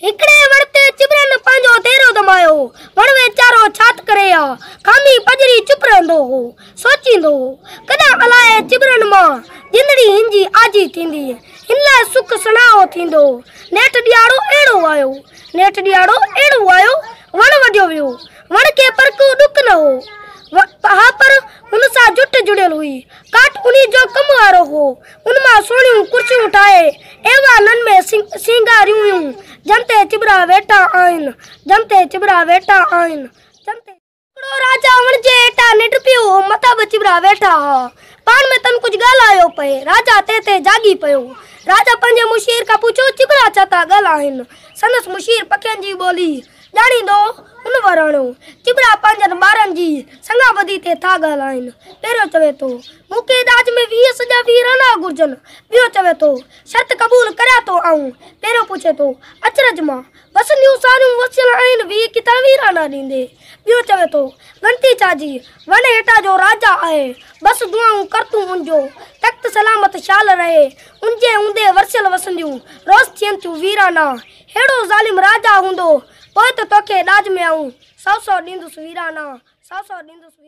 هڪڙي وڻ تي چٻرن پنهنجو ديرو دمايو. وڻ ويچارو ڇا ته ڪري ها. کامي پڄري چپ رهندو هو. سوچيندو هو. ڪڏهن الائي چٻرن مان جندڙي هن جي آجي ٿيندي. هن لاء سک سڻائو ٿيندو. نيٺ ڏيهاڙو اهڙو آيو. نيٺ ڏيهاڙو اهڙو آيو، وڻ وڍيو ويو. وڻ کي پر ڪو ڏک نه هو. ها پر هن سان جٺ جڙيل هئي. ڪاٺ انهي جو ڪم وارو هو. ان مان سهڻيون ڪرسيون ٺاهي ايوانن ۾ سينگاريون ويون، جن تي چٻرا ويٺا آهن، جن تي چٻرا ويٺا آهن، جن تي. هڪڙو راجا وڻ جي هيٺان ننڊ پيو هو، مٿان ٻه چٻرا ويٺا ها. پاڻ ۾ تن ڪجهه ڳالهايو پئي. راجا تنهن تي جاڳي پيو. راجا پنهنجي مشير کان پڇيو، چٻرا ڇا ٿا ڳالهائين؟ سندس مشير پکين جي ٻولي ڄاڻيندو هو، هن وراڻيو، چٻرا پنهنجن ٻارن جي سڱابندي تي ٿا ڳالهائين. پهريون چوي ٿو، مون کي ڏاج ۾ 20 سڄا ويرانا گهرجن. ٻيو چوي ٿو، شرط قبول ڪريان ٿو آئون. پهريون پڇي ٿو، اچرج مان، وسنديون ساريون وسيل آهن، 20 ڪٿان ويرانا ڏيندي؟ ٻيو چوي ٿو، ڳڻتي ڇا جي، وڻ هيٺان جو راجا آهي، بس دعائون ڪر تون ان جو، تخت سلامت شال رهي، ان جي هوندي ورسيل وسنديون روز ٿين ٿيون ويرانا. ههڙو ظالم راجا هوندو، پوء ته توکي ڏاج ۾ آئون سئو سئو ڏيندس ويرانا، سئو سئو ڏيندس ويرانا.